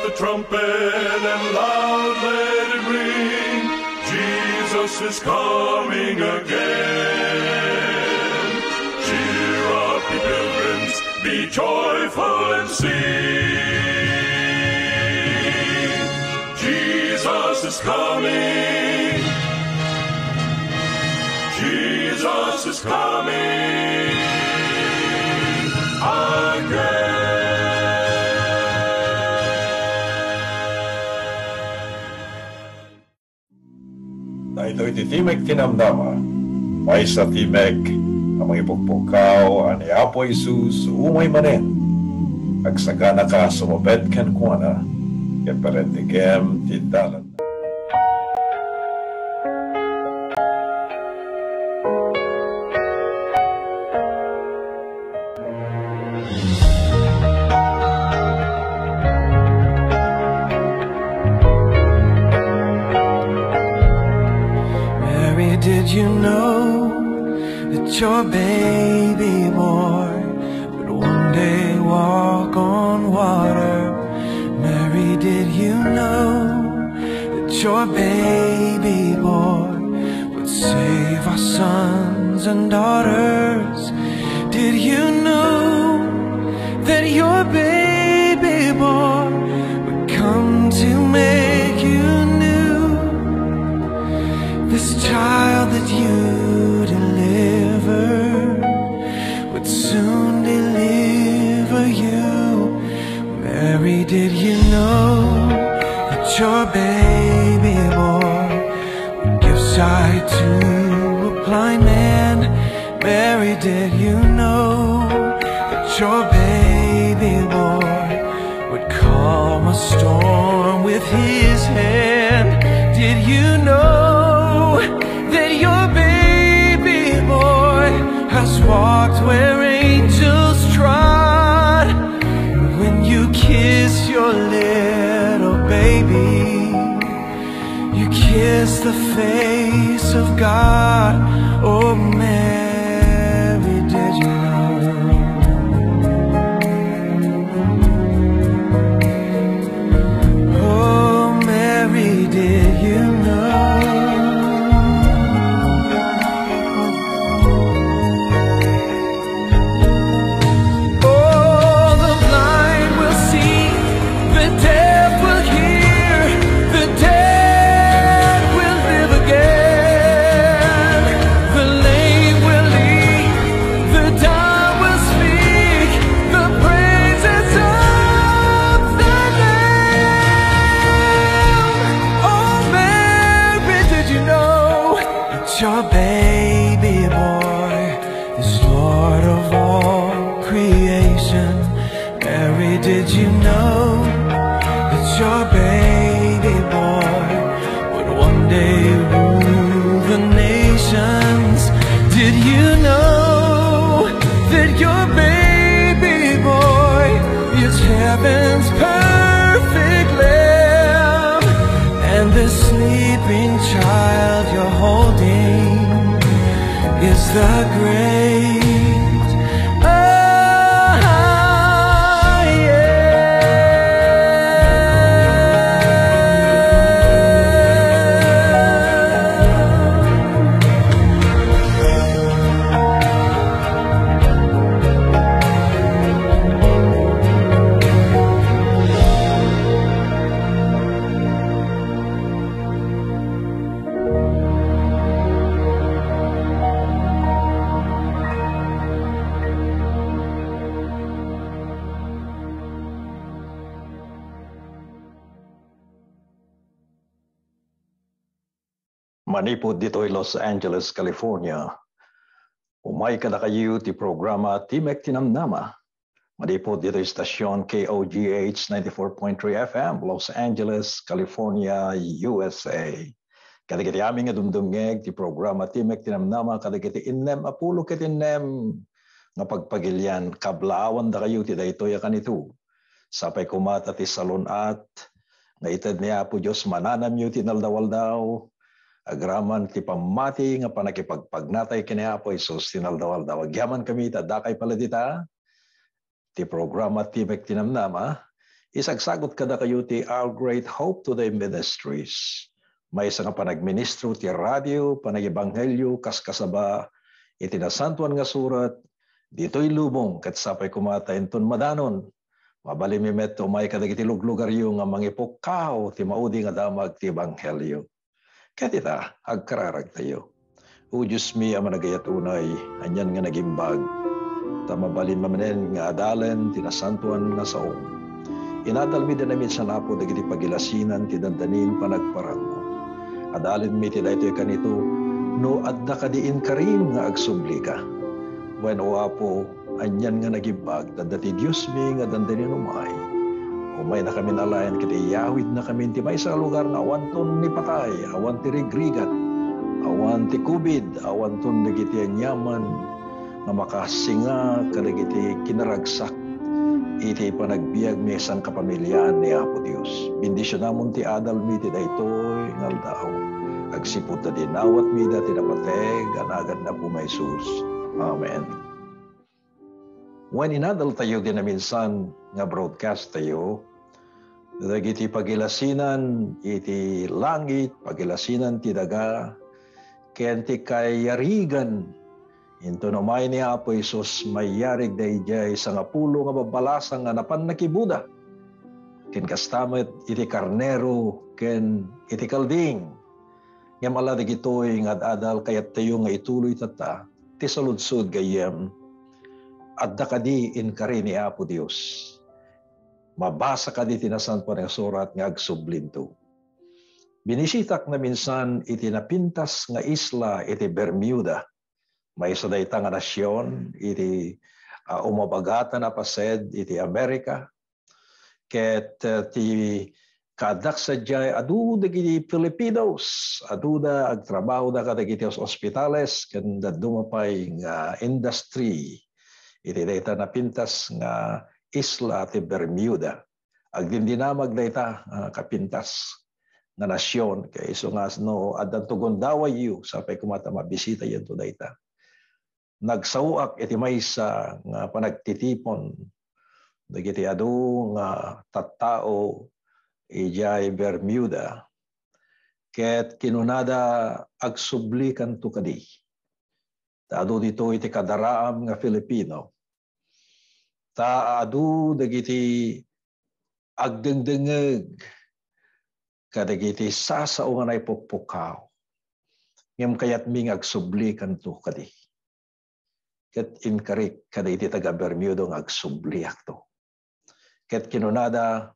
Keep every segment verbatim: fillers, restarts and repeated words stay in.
The trumpet and loud let it ring. Jesus is coming again. Cheer up, ye pilgrims, be joyful and sing. Jesus is coming. Jesus is coming again. Daytoy ti Timek ti Namnama, maysa a timek a mangipukpukkaw a ni Apo Jesus umay manen. Agsaganaka a sumupet kenkuana, ket parentegem ti dalan. Mary, did you know that your baby boy would one day walk on water? Mary, did you know that your baby boy would save our sons and daughters? Did you know that your baby boy would come to make you new? This child that you delivered would soon deliver you. Mary, did you know that your baby boy would give sight to a blind man? Mary, did you know that your baby boy would calm a storm with his hand? Did you know that your baby boy has walked where angels trod? When you kiss your little baby, you kiss the face of God. Oh, Mary, did you know? Oh, Mary, did you know? Oh, the blind will see, the deaf will hear, the dead will live again, the lame will leap, the dumb will speak, the praises of the Lamb. Oh, Mary, did you know that your baby boy is Lord of all creation? Mary, did you know that your baby boy would one day rule the nations? Did you know that your baby boy is heaven's perfect lamb? And the sleeping child you're holding is the great I am. Manipud ditoy Los Angeles, California, umay kadakayo ti programa Timek ti Namnama. Manipud ditoy stasyon K O G H ninety-four point three F M, Los Angeles, California, U S A. Kadagiti amin nga dumdumngeg ti programa Timek ti Namnama, kadagiti innem a pulo ket innem nga pagpagilian, kablaawandakayo ti daytoy a kanito. Sapay koma ta ti salun-at nga ited ni Apo Dios mananamyo ti inaldaw-aldaw, agraman ti pammati nga pannakipagpagnatay ken ni Apo Jesus ti inaldaw-aldaw. Agyamankami ta dakay pala dita, ti programa Timek ti Namnama, Isagsagut kadakayo ti Our Great Hope Today Ministries, maysa nga panagministro ti radio, panagibanghelio, kas kasaba iti Nasantoan nga Surat, ditoy lubong, ket sapay koma ta inton madanon, mabalinmi met umay kadagiti luglugaryo nga mangipukkaw ti maudi nga damag ti ebanghelio. Ket ita, agkararagtayo. O Diosmi a managayat unay, anian nga nagimbag, ta mabalin manen nga adalen ti nasantoan nga saom. Inadalmi da namin san Apo dagiti pagilasinan ti dandanin panagparangmo. Adalenmi ti daytoy kanito, no adda kadi inkarim nga agsublika. Wen, O Apo, anian nga nagimbag, ta adda ti Diosmi nga dandanin umay. Umaynakamin alaen ket iyawidnakamin ti maysa a lugar nga awanton ni patay, awan ti rigrigat, awan ti covid, awanton dagiti aniaman nga makasinga kadagiti kinaragsak iti panagbiagmi a sangkapamiliaan ni Apo Dios. Bendisionamon ti adalmi ti daytoy nga aldaw. Agsipud ta dinawatmida ti napateg a naganna, Apo, nga Jesus. Amen. Wen, inadaltayo di naminsan nga broadcast tayo, dagiti pagilasinan iti langit, pagilasinan ti daga, ken ti kayarigan. Inton umay ni Apo Jesus, mayarig daydiay sangapulo nga babbalasang nga napan nakibuda, ken kasta met iti karnero ken iti kalding. Ngem ala dagitoy nga ad-adal, kayattayo nga ituloy tatta ti saludsod gayyem. Adda kadi inkari ni Apo Dios? Mabasa kadi ti Nasantoan nga Surat nga agsublinto? Binisitak naminsan iti napintas nga isla iti Bermuda. Maysa dayta nga nasion iti, ah, umabagatan a paset iti Amerika. Ket, eh, ti kaaddak sadiay, adu dagiti Filipinos, aduda, agtrabahoda kadagiti os-, ospitales, ken dadduma pay nga industry iti dayta napintas nga isla ti Bermuda. Agdindinamag dayta, ah, kapintas nga nasion, kay isu nga no addanto gundawayyo, sapay koma ta mabisitayonto dayta. Nagsaoak iti maysa nga panagtitipon dagiti adu nga tattao idiay Bermuda, ket kinunada, "Agsublikanto kadi. Ta adu ditoy ti kadaraam nga Filipino. Ta adu dagiti agdengdengngeg kadagiti sasao nga naipukpukaw. Ngem kayatmi nga agsublikanto kadi." Ket inkarik kadagiti taga-Bermuda nga agsubliakto. Ket kinunada,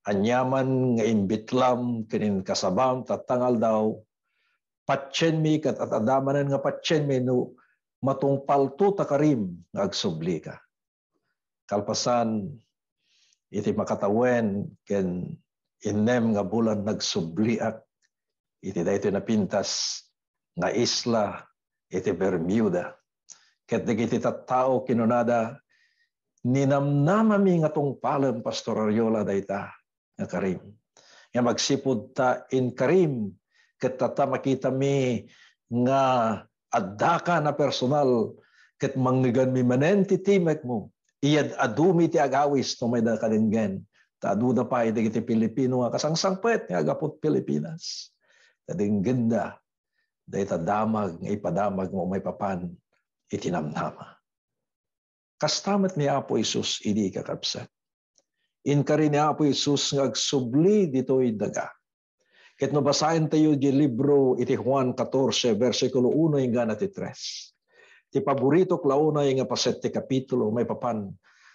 "Aniaman nga imbitlam ken inkasabam tatta nga aldaw, patienmi ket ad-adda manen nga patienmi no matungpalto ta karim nga agsublika." Kalpasan iti makatawen ken innem nga bulan, nagsubliak iti daytoy napintas nga isla iti Bermuda. Ket dagiti tattao kinunada, "Ninamnamami nga tungpalem, Pastor Ariola, dayta nga karim. Ngem agsipud ta inkarim, ket tatta makitami nga addaka a personal, ket mangngeganmi manen ti timekmo. Iyad-adumi ti agawis no mayda kadenggen. Ta aduda pay dagiti Pilipino nga kasangsangpet nga aggapu Pilipinas. Kadenggenda dayta damag nga ipadamagmo maipapan iti namnama." Kasta met ni Apo Jesus idi, kakabsat. Inkari ni Apo Jesus nga agsubli ditoy daga. Ket no basaentayo di libro iti Juan katorse, bersikulo uno inggana ti tres, ti paboritok la unay nga paset ti kapitulo maipapan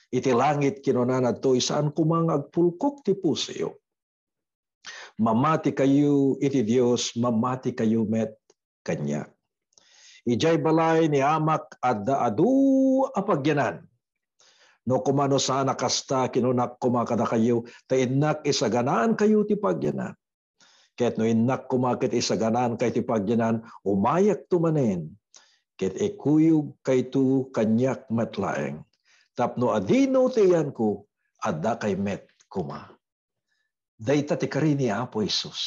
iti langit, kinunana ditoy, "Saan koma nga agpulkok ti pusoyo. Mamatikayo iti Dios, mamatikayo met kaniak. Idiay balay ni Amak adda adu a pagyanan. No koma no saan a kasta, kinunak koma kadakayo, ta innak isaganaankayo ti pagyanan. Ket no innak koma ket isaganaankayo ti pagyanan, umayakto manen, ket ikuyogkayto kaniak met laeng, tapno adino ti iyanko, addakay met koma." Dayta ti kari ni Apo Jesus.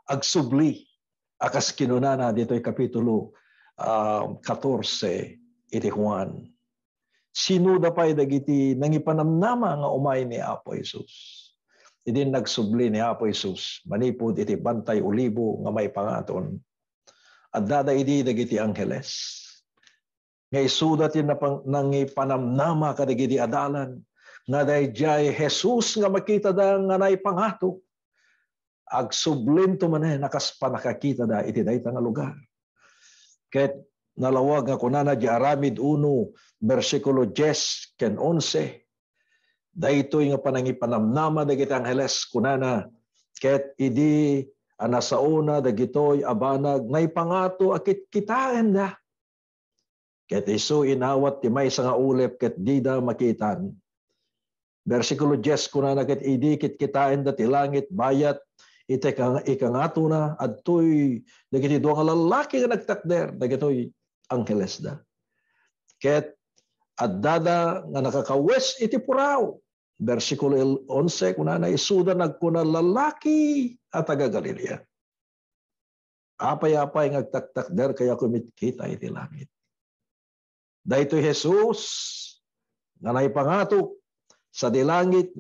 Agsubli a kas kinunana ditoy kapitulo, ah, katorse iti Juan, Sinoda pay dagiti nangipanamnama nga umay ni Apo Jesus? Idi nagsubli ni Apo Jesus manipud iti Bantay Olibo nga maipangaton, addada idi dagiti angheles nga isuda ti napang-, nangipanamnama kadagidi adalan nga daydiay Jesus nga makitada nga naipangato. Agsublinto manen a kas pannakakitada iti dayta nga lugar. Ket nalawag nga kunana di aramid uno, bersikulo dies ken onse, daytoy nga panangipanamnama dagiti angheles, kunana, ket idi a nasaona dagitoy a banag, naipangato a kitkitaenda. Ket isu inawat ti maysa nga ulep ket dida makitan. Bersikulo dies, kunana, ket idi kitkitaenda ti langit bayat iti ikang-, ikangatona, adtoy dagiti dua nga lallaki nga nagtakder, dagitoy anghelesda. Ket addada nga nakakawes iti puraw. Bersikulo el-, onse, kunana, isuda nagkuna, "Lallaki a taga-Galilea, apay, apay nga agtaktakderkayo a kumitkita iti langit? Daytoy Jesus nga naipangato sadi langit,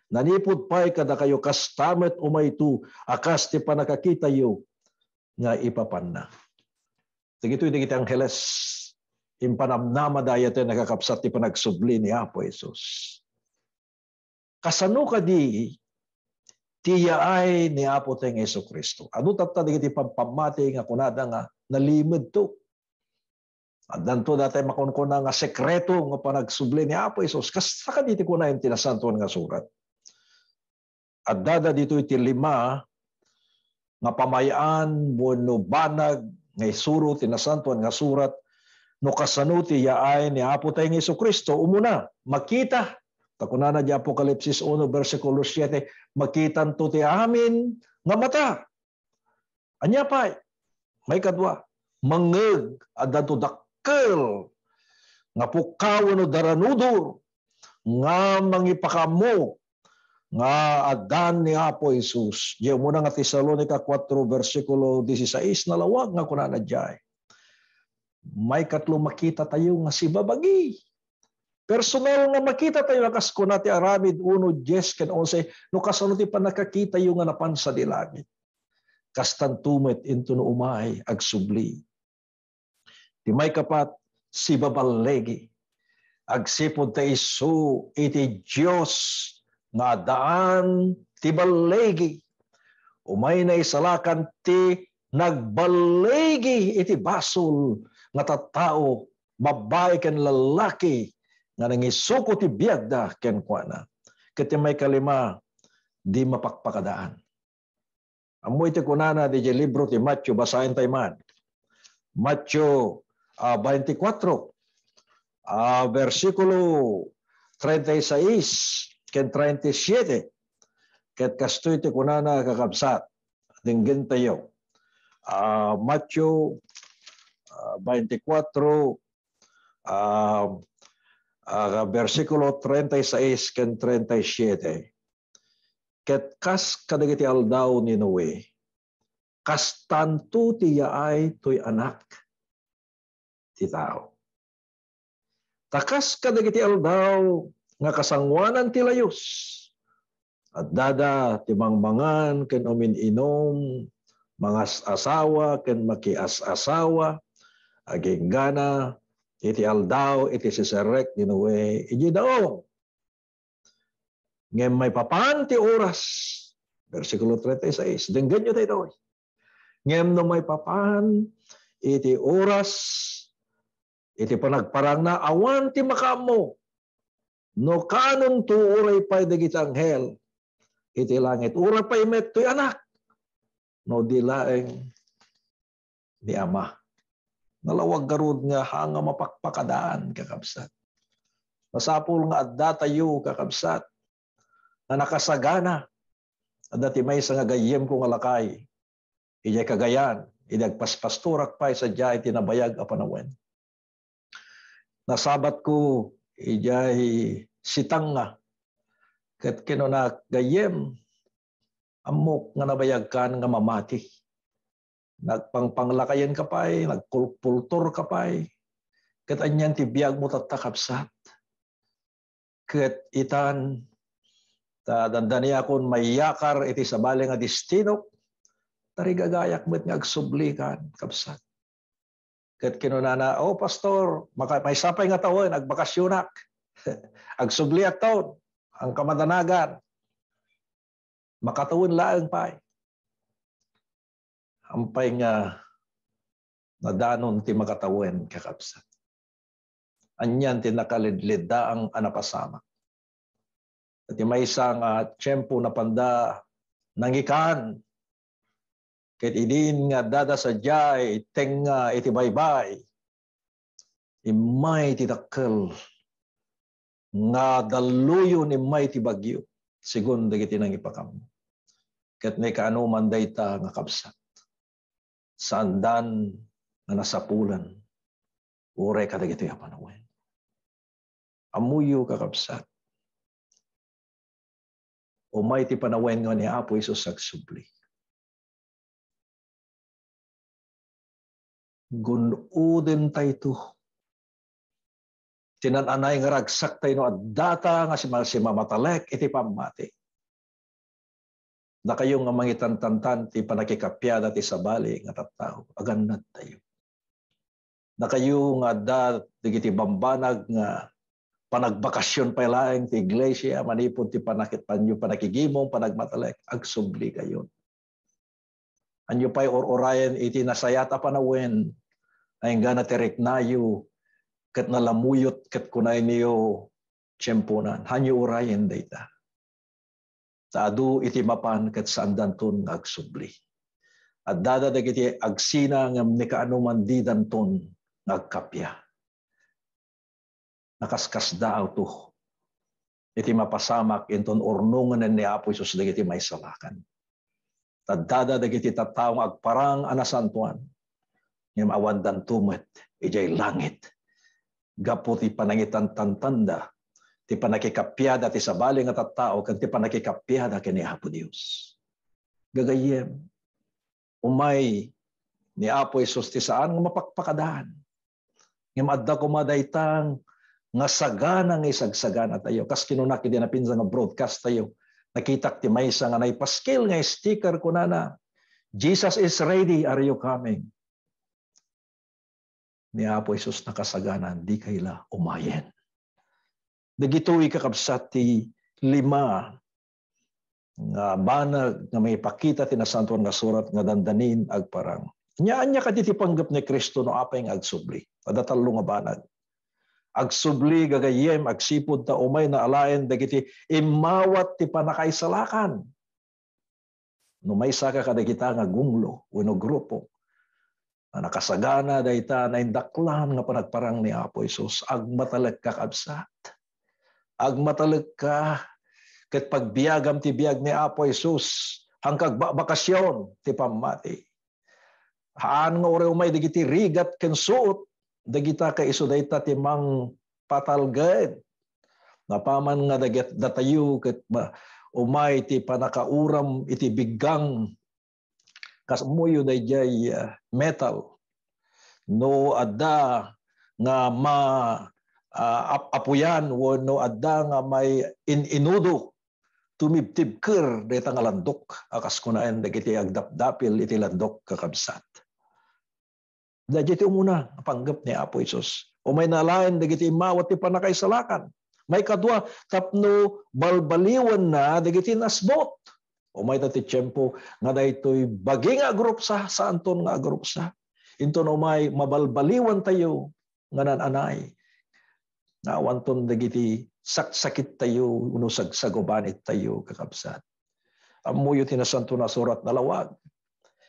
nanipud pay kadakayo, kasta met umayto a kas ti pannakakitayo nga ipapanna." Dagitoy dagiti angheles, impanamnamada aya ti nakakabsat ti panagsubli ni Apo Jesus. Kasano kadi ti yaay ni Apo tayng Jesu-Cristo? Adu tatta dagiti pampammati nga kunada nga nalimedto? Addanto dayta makunkuna nga sekreto nga panagsubli ni Apo Jesus. Kasta kadi ti kuna ti Nasantoan nga Surat? Addada ditoy ti lima nga pamay-an wenno banag nga isuro ti Nasantoan nga Surat no kasano ti yaay ni Apo tayng Jesu-Cristo. Umuna, makita. Ta kunana di Apokalipsis uno, bersikulo siete, "Makitanto ti amin nga mata." Ania pay? Maikadua, mangngeg, addanto dakkel nga pukkaw wenno daranudor nga mangipakaammo nga addan ni Apo Jesus. Diay umuna nga Tesalonica kuatro, bersikulo dieciséis, nalawag nga kunana diay. Maikatlo, makitatayo nga sibabagi. Personal nga makitatayo, a kas kuna ti aramid uno, dies ken onse, no kasano ti pannakakitayo nga napan sadi langit. Kastanto met intono umay agsubli. Ti maikapat, sibaballigi. Agsipud ta isu iti Dios nga addaan ti balligi. Umayna isalakan ti nagballigi iti basol nga tattao, babbai ken lallaki, nga nangisuko ti biagda kenkuana. Ket ti maikalima, di mapakpakadaan. Ammo iti kunana didiay libro ti Matthew, basaentayo man. Matthew, ah, twenty-four, ah, bersikulo treinta y seis ken treinta y siete. Ket kastoy ti kunana, kakabsat, denggentayo. Ah, Matthew, ah, twenty-four, ah, ah, bersikulo treinta y seis ken treinta y siete. Ket kas kadagiti aldaw ni Noe, kastanto ti yaay toy Anak ti Tao. Ta kas kadagiti aldaw nga kasangoanan ti layus, addada ti mangmangan ken umin-inum, mangas-asawa ken makias-asawa, agingga iti aldaw iti siserrek ni Noe idiay daong. Ngem maipapan ti oras, bersikulo treinta y seis, denggenyo daytoy. Ngem no maipapan iti oras iti panagparangna, awan ti makaammo no kaanonto uray pay dagiti anghel iti langit, uray pay met toy Anak, no di laeng ni Ama. Nalawag ngarud nga haan nga mapakpakadaan, kakabsat. Masapul nga addatayo, kakabsat, nga nakasagana. Adda ti maysa nga gayyemko nga lakay idiay Cagayan, idi agpaspastorak pay sadiay ti nabayag a panawen. Nasabatko idiay Sitanga, ket kinuna, "Gayyem, ammok nga nabayagkan nga mamati. Nagpangpanglakayenka pay, nagpulpultorka pay. Ket anian ti biagmo tatta, kabsat?" ket itan, ta dandaniakon mayakar iti sabali nga destinok, tarigagayak met nga agsubli kan, kabsat. Ket kinunana, "O, Pastor, maka-, maysa pay nga tawen, agbakasionak. Agsubliak tawen, ang kamadanagan. Makatawen laeng pay." Ampay nga nadanon ti makatawen, kakabsat. Anian ti nakalidliddaang a napasamak. Iti maysa nga tiempo, napanda nangikan. Ket idin nga addada sadiay, tengnga iti baybay, immay ti dakkel nga dalluyon, immay ti bagyo, segun dagiti nangipakammo. Ket naikaanoman dayta nga kabsat, saandan nga nasapulan uray kadagitoy a panawen. Ammoyo, kakabsat, umay ti panawen nga ni Apo Jesus agsubli. Gun-odentayto ti naan-anay nga ragsak tayo no addata nga sima-, simamatalek iti pammati. Dakayo nga mangitantantan ti pannakikappiada ti sabali nga tattao, agannadtayo. Dakayo nga adda dagiti bambanag nga panagbakasion pay laeng ti iglesia manipud ti panakit-, panyo pannakigimong, panagmatalek, agsublikayon. Anyo pay ur-urayen iti nasayaat a panawen a inggana ti riknayo ket nalamuyot ket kunayniyo, "Tiemponan." Hanyo urayen dayta. Ta adu iti mapan ket saandanton nga agsubli. Addada dagiti agsina ngem naikaanoman didanton nga agkappia. Nakaskasdaawto iti mapasamak inton urnongen ni Apo Jesus dagiti maisalakan. Addada dagiti tattao nga agparang a nasantoan, ngem awandanto met idiay langit gapu ti panangitantantanda ti pannakikappiada ti sabali nga tattao ken ti pannakikappiada ken ni Apo Dios. Gagayyem, umay ni Apo Jesus ti saan nga mapakpakadaan. Ngem adda koma dayta nga sagana nga isagsagana tayo. Kas kinunak iti napinsan nga broadcast tayo, nakitak ti maysa nga naipaskil nga sticker, kunana, "Jesus is ready, are you coming?" Ni Apo Jesus nakasagana, dika la umayen. Dagitoy, kakabsat, ti lima nga banag nga maipakita ti Nasantoan nga Surat nga dandanin agparang. Ania, ania kadi ti panggep ni Cristo no apay nga agsubli? Adda tallo nga banag. Agsubli, gagayyem, agsipud ta umayna alaen dagiti immawat ti pannakaisalakan. No maysaka kadagita nga gunglo wenno grupo, a nakasagana dayta naindaklan nga panagparang ni Apo Jesus, agmatalekka, kabsat. Agmatalekka ket pagbiagam ti biag ni Apo Jesus, haanka agbakbakasion ti pammati. Haan nga uray umay dagiti rigat ken suot dagita, kaisu dayta ti mangpatalged. Napaman nga daget-, datayo ket ma-, umay ti pannakauram iti biggang, kas ammoyo daydiay, ah, metal. No adda nga ma-, ah, ap-, apuyan wenno adda nga may in-inudo, tumibtibker dayta nga landok a kas kunaen dagiti agdapdapil iti landok, kakabsat. Daydiay ti umuna a panggep ni Apo Jesus. Umayna alaen dagiti immawat ti pannakaisalakan. Maikadua, tapno balbaliwenna dagiti nasbut. Umayta ti tiempo nga daytoy bagi nga agrupsa, saanton nga agrupsa. Inton umay mabalbaliwantayo nga naan-anay, nga awanton dagiti saksakittayo wenno sagsagubanittayo, kakabsat. Ammoyo ti Nasantoan a Surat, nalawag.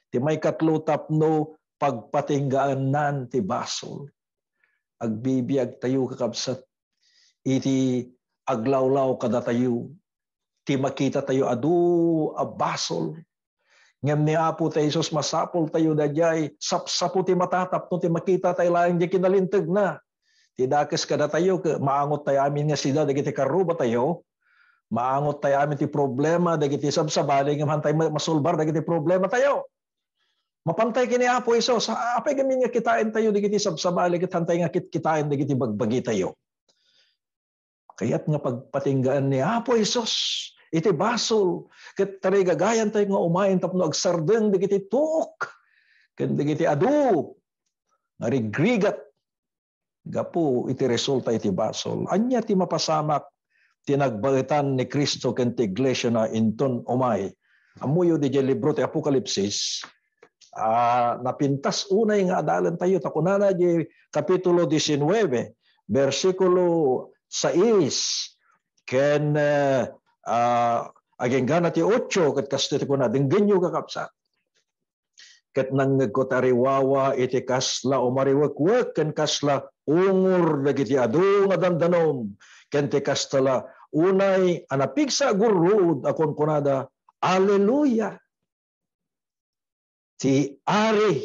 Ti maikatlo, tapno pagpatinggaannan ti basol. Agbibiagtayo, kakabsat, iti aglawlaw kadatayo ti makitatayo adu a basol. Ngem ni Apo tayo Jesus, masapultayo daydiay sapsapo ti mata tapno ti makitatayo laeng diay kinalintegna. Ti dakes kadatayo, ke-, maangottayo amin nga sida dagiti karrubatayo, maangottayo amin ti problema dagiti sabsabali, ngem haantayo ma-, masolbar dagiti problematayo. Mapantay ken ni Apo Jesus, a-, apay gamin nga kitaentayo dagiti sabsabali ket haantayo nga kitkitaen dagiti bagbagitayo? Kayat nga pagpatinggaan ni Apo Jesus iti basol, ket tarigagayan tayo nga umayen tapno agsardeng dagiti tuok ken dagiti adu nga rigrigat gapu iti resulta iti basol. Ania ti mapasamak ti nagbaetan ni Cristo ken ti iglesiana inton umay? Ammoyo, diay libro ti Apokalipsis, ah, napintas unay nga adalentayo, ta kunana diay Kapitulo diecinueve, bersikulo sais, ken, eh, ah, aginggana ti ocho, ket kastoy ti kuna, denggenyo, kakabsat. Ket nangngegko ti ariwawa iti kasla umariwekwek ken kasla ungor dagiti adu nga dandanom, ken ti kasta la unay a napigsa a gurruod a kunkunada, "Aleluya! Ti Ari,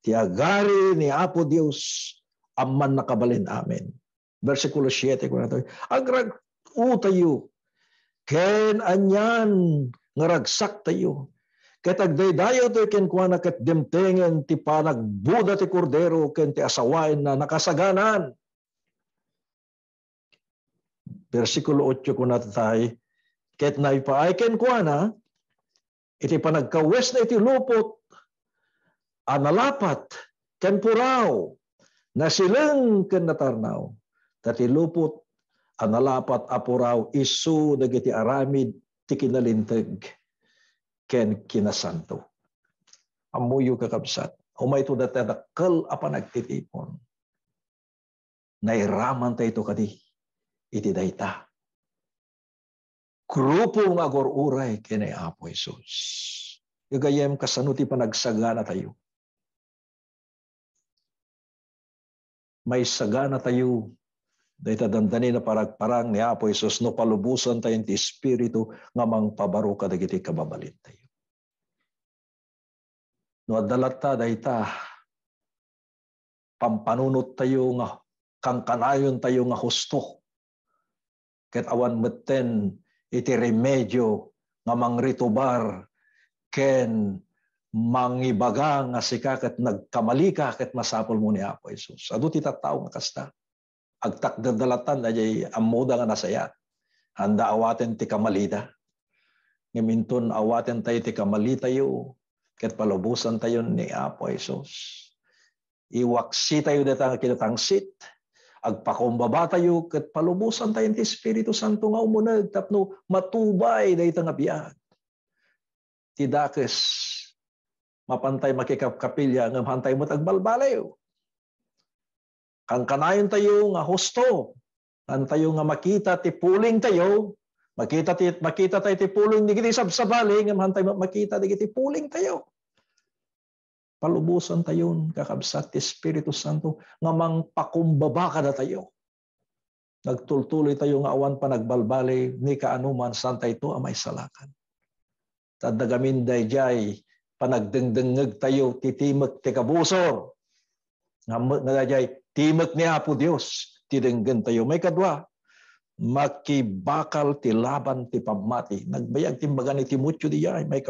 ti agari ni Apo Dios a Mannakabalin-amin." Bersikulo siete, kuna tayo, "Agrag-otayo, ken anian nga ragsaktayo, ket agdaydayawtayo kenkuana, ket dimtengen ti panagbuda ti Kordero ken ti asawaenna nakasaganaan." Bersikulo ocho, kuna tayo, "Ket naipaay kenkuana iti panagkawesna iti lupot a nalapat ken puraw, nasileng ken natarnaw. Ta ti lupot a nalapat a puraw isu dagiti aramid ti kinalinteg ken kinasanto." Ammoyo, kakabsat, umayto dayta dakkel a panagtitipon. Nairamantayto kadi iti dayta grupo nga agur-uray ken ni Apo Jesus. Gagayyem, kasano ti panagsaganatayo? Maisaganatayo dayta dandani a paragparang ni Apo Jesus no palubosantayo ti Espiritu nga mangpabaro kadagiti kababalintayo. No adda latta dayta, pampanunottayo nga kankanayontayo nga husto, ket awan metten iti remedio nga mangritubar ken mangibaga nga sika ket nagkamalika ket masapulmo ni Apo Jesus. Adu ti tattao nga kasta. Agtakderda latta daydiay ammoda nga nasayaat. Haanda awaten ti kamalida. Ngem inton awatentayo ti kamalitayo, ket palubosantayon ni Apo Jesus. Iwaksitayo dayta nga kinatangsit. Agpakumbabatayo ket palubosantayon ti Espiritu Santo nga umuneg tapno matubay dayta nga biag. Ti dakes, mapantay makikapkapilya ngem haantayo met agbalbaliw. Kankanayontayo nga husto, haantayo nga makita ti pulingtayo, makita ti, makitatayo ti puling dagiti sabsabali, ngem haantayo met makita dagiti pulingtayo. Palubosantayon, kakabsat, ti Espiritu Santo nga mangpakumbaba kadatayo. Nagtultuloytayo nga awan panagbalbaliw, ni kaanoman, saantayto a maisalakan. Ta adda gamin daydiay panagdengdengngegtayo ti timek ti kabusor. Nga, nga daydiay timek ni Apo Dios ti denggentayo. Maikadua, makibakal ti laban ti pammati. Nagbayag ti imbaga ni Timoteo diay. May,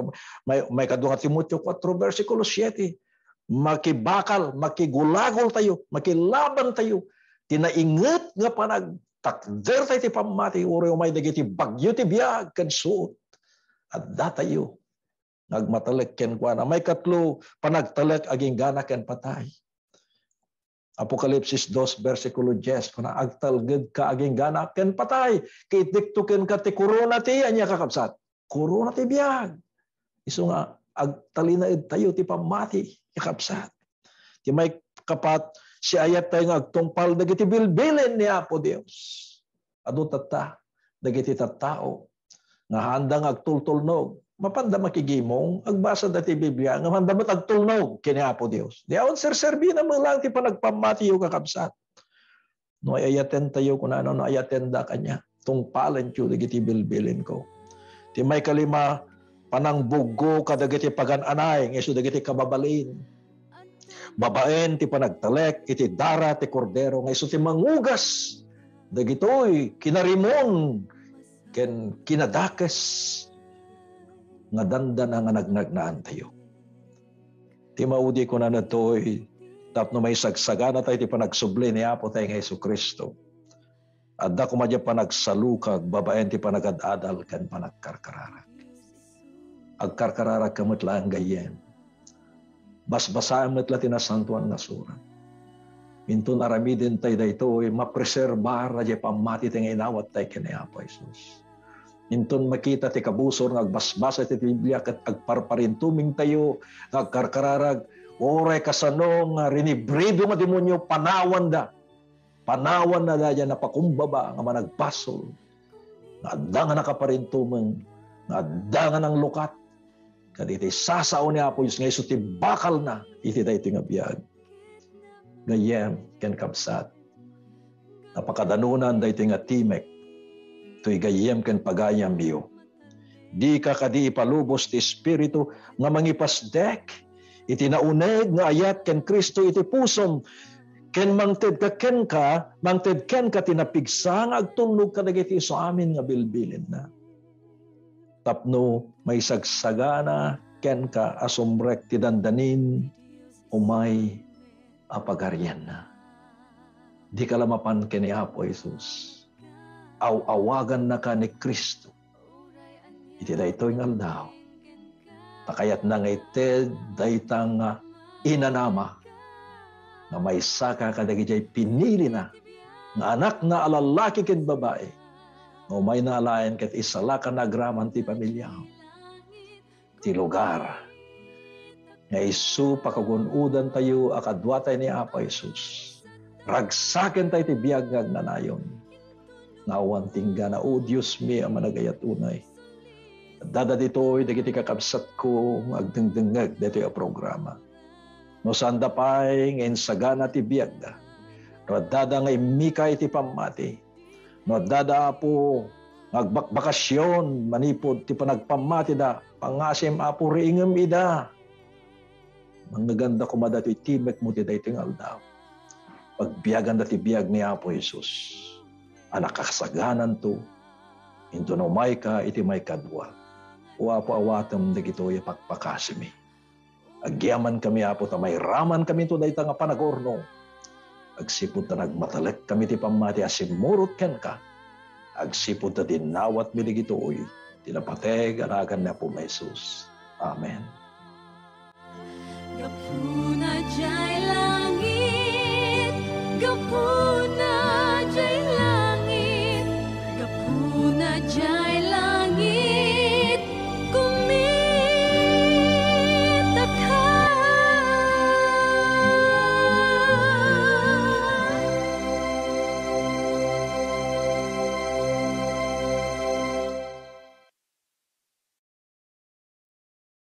may, maikadua nga Timoteo kuatro, bersikulo siete. Makibakal, makigulagoltayo, makilabantayo. Ti nainget nga panagtakdertayo ti pammati, uray umay dagiti bagyo ti biag ken suot. Addatayo nga agmatalek kenkuana. Maikatlo, panagtalek aginggana ken patay. Apokalipsis dos, bersikulo dies, kuna, "Agtalgedka aginggana ken patay, ket itdikto kenka ti korona ti," ania, kakabsat? Korona ti biag. Isu nga, agtalinaedtayo ti pammati, kakabsat. Ti maikapat, siayattayo nga agtungpal dagiti bilbilin ni Apo Dios. Adu tatta, dagiti tattao nga haanda nga agtultulnog, mapanda makigimong, agbasada ti Biblia, ngem haanda met agtulnog ken ni Apo Dios. Di awan serserbina met laeng ti panagpammatiyo, kakabsat. No ay-ayatentayo, kunana, no ayatenda kaniak, tungpalenyo dagiti bilbilinko. Ti maikalima, panangbuggo kadagiti pagan-anay nga isu dagiti kababalin. Babaen ti panagtalek iti dara ti Kordero nga isu ti mangugas dagitoy kinarimon ken kinadakes nga dandana nga nagnagnaantayo. Ti maudi, kunana, daytoy tapno maisagsaganatayo ti panagsubli ni Apotayo nga Jesu-Cristo. Adda koma diay panagsalukag babaen ti panagad-adal ken panagkarkararag. Agkarkararagka met laeng gayyem. Basbasaem met la ti Nasantoan nga Surat. Inton aramidentayo daytoy, mapreserbar diay pammati ti nga inawattayo ken ni Apo Jesus. Inton makita ti kabusor nga agbasbasa ti Biblia ket agparparintumengtayo nga agkarkararag, uray kasano nga rinibrido nga demonio, panawanda. Panawanna daydiay napakumbaba nga managbasol, nga adda nga nakaparintumeng, nga adda nga nanglukat kadagiti sasao ni Apo Dios nga isu ti bakalna iti daytoy nga biag. Gayyem ken kabsat, napakadanonan daytoy nga timek toy gayyem ken pagayamyo. Dika kadi ipalubos ti Espiritu nga mangipasdek iti nauneg nga ayat ken Cristo iti pusom, ken mangted ka kenka, mangted kenka ti napigsa nga agtulnog kadagiti isu amin nga bilbilinna. Tapno maisagsagana kenka a sumrek ti dandanin umay a pagarianna. Dika la mapan ken ni Apo Jesus. Aw-awagannaka ni Cristo iti daytoy nga aldaw. Ta kayatna nga ited dayta nga inanama nga maysaka kadagiti pinilina nga anakna a lallaki ken babai, nga umayna alaen ket isalakanna agraman ti pamiliam, ti lugar nga isu pakagun-odantayo a kaduatayo ni Apo Jesus. Ragsakentayo ti biag nga agnanayon. Nga awan tinggana, O Diosmi a managayat unay. Addada ditoy dagiti kakabsatko nga agdengdengngeg daytoy a programa. No saanda pay nga insagana ti biagda, no addada nga immika iti pammati, no addada, Apo, nga agbakbakasyon manipud ti panagpammatida, pangasim, Apo, riingem ida. Mangngeganda koma datoy timekmo ti daytoy nga aldaw. Pagbiaganda ti biag ni Apo Jesus a nakasagananto inton umayka iti maikadua. O Apo, awatem dagitoy a pakpakasimi. Agyamankami, Apo, ta mairamankaminto dayta nga panagurno. Agsipud ta nagmatalekkami ti pammati a simmurot kenka. Agsipud ta dinawatmi dagitoy ti napateg a nagan ni Apo Jesus. Amen. Gapuna jay langit, gapu